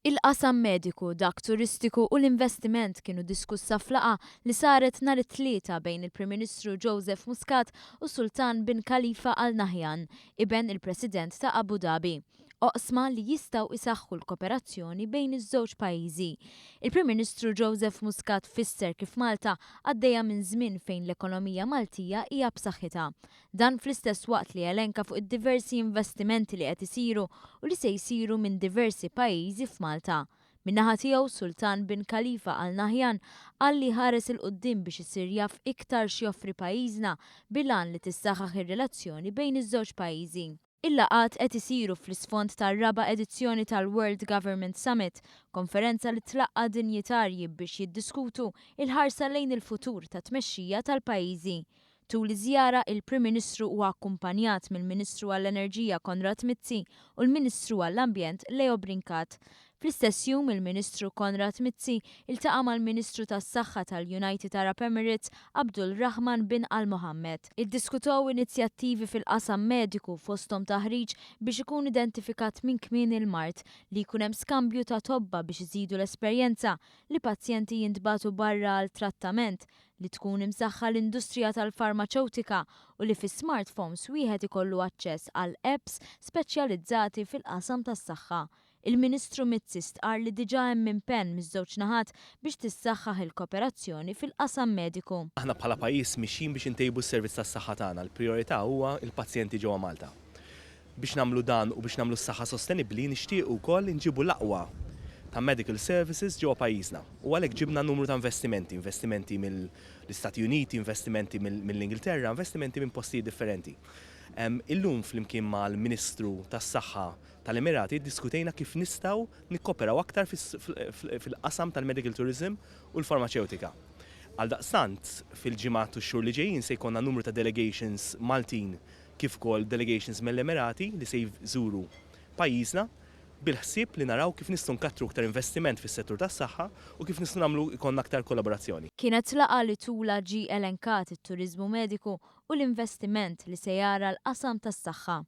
Il-qasam mediku, dak turistiku u l-investiment kienu diskussa f'laqgħa li saret nhar it-Tlieta bejn il-Prim Ministru Joseph Muscat u Sultan bin Khalifa Al Nahyan, iben il-President ta' Abu Dhabi. Oqsma li jistgħu jsaħħu l-koperazzjoni bejn iż-żewġ pajjiżi. Il-Prim Ministru Joseph Muscat fisser kif Malta għaddejja minn żmien fejn l-ekonomija Maltija hija b'saħħitha. Dan fl-istess waqt li elenka fuq id-diversi investimenti li qed isiru u li se jsiru minn diversi pajjiżi f'Malta. Min-naħa tiegħu, Sultan bin Khalifa Al Nahyan qal li jħares 'il quddiem biex isir jaf iktar x'joffri pajjiżna bil-għan li tissaħħaħ ir-relazzjoni bejn iż-żewġ pajjiżi. Il-laqgħat qed isiru fl-isfond tar-raba' edizzjoni tal-World Government Summit, konferenza li tlaqqa' dinjitarji biex jiddiskutu l-ħarsa lejn il-futur tat-tmexxija tal-pajjiżi. Tul iż-żjara, il-Prim Ministru huwa akkumpanjat mill-Ministru għall-Enerġija Konrad Mizzi u l-Ministru għall-Ambjent Leo Brincat. Fl-istess jum, il-Ministru Konrad Mizzi ltaqa' mal-Ministru tas-Saħħa tal-United Arab Emirates Abdul Rahman bin Al Mohammed. Iddiskutew inizjattivi fil-qasam mediku fosthom taħriġ biex ikun identifikat minn kmieni l-mard, li jkun hemm skambju ta' tobba biex iżidu l-esperjenza, li pazjenti jintbagħtu barra għal trattament, li tkun imsaħħa l-industrija tal-farmaċewtika u li fis-smartphones wieħed ikollu aċċess għal apps speċjalizzati fil-qasam tas-saħħa. Il-Ministru Mizzi stqarr li diġà hemm impenn miż-żewġ naħat biex tissaħħaħ il-koperazzjoni fil-qasam mediku. Aħna bħala pajjiż mixjin biex intejbu s-servizz tas-saħħa tagħna. Il-prijorità huwa l-pazjenti ġewwa Malta. Biex nagħmlu dan u biex nagħmlu s-saħħa sostenibbli nixtiequ wkoll inġibu l-aqwa ta' medical services ġewwa pajjiżna u għalhekk ġibna numru ta' investimenti, investimenti mill-Istati Uniti, investimenti mill-Ingilterra, investimenti minn postijiet differenti. Illum flimkien mal-Ministru tas-Saħħa tal-Emirati ddiskutejna kif nistgħu nikkoperaw aktar fil-qasam tal-medical tourism u l-farmaċewtika. Għaldaqstant, fil-ġimgħat u x-xhur li ġejjin se jkollna numru ta' delegations Maltin kif ukoll delegations mill-Emirati li se jżuru pajjiżna bil-ħsieb li naraw kif nistgħu nkattru aktar investiment fis-settur tas-saħħa u kif nistgħu nagħmlu jkollna aktar kollaborazzjoni. Kienet laqgħa li tulha ġie elenkat it-turiżmu mediku u l-investiment li se jara l-qasam tas-saħħa.